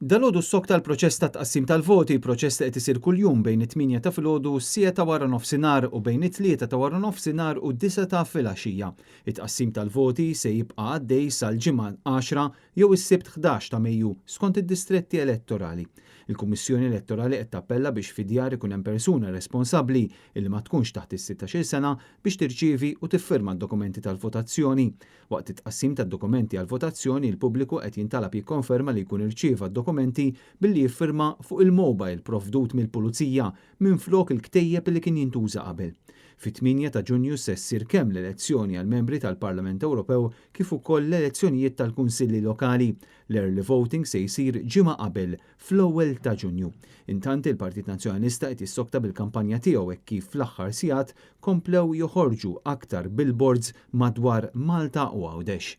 Dalgħodu ssokta l-proċess ta' tqassim tal-voti, proċess li qed isir kuljum bejn it-tmienja ta' filgħodu u s-siegħa ta' wara nofsinhar u bejn it-tlieta ta' wara nofsinhar u d-disgħa ta' filgħaxija. It-tqassim tal-voti se jibqa' għaddej sal-Ġimgħa għaxra jew is-Sibt 11 ta' Mejju skont id-distretti elettorali. Il-Kummissjoni Elettorali qed tappella biex fid-djar ikun hemm persuna responsabbli illi ma tkunx taħt is-sittax-il sena biex tirċievi u tiffirma d-dokumenti tal-votazzjoni. Waqt it-tqassim tad-dokumenti għall-votazzjoni, il-pubbliku qed jintalab jikkonferma li jkun irċieva d-dokumenti billi jiffirma fuq il-mobile provdut mill-Pulizija minflok il-ktejjeb li kien jintuża qabel. Fit-8 ta' Ġunju se ssir kemm l-elezzjoni għall-membri tal-Parlament Ewropew kif ukoll l-elezzjonijiet tal-Kunsilli Lokali. L-early voting se jsir ġimgħa qabel, fl-ewwel ta' Ġunju. Intant il-Partit Nazzjonalista qed jissokta bil-kampanja tiegħu hekk kif fl-aħħar sigħat komplew joħorġu aktar billboards madwar Malta u Għawdex.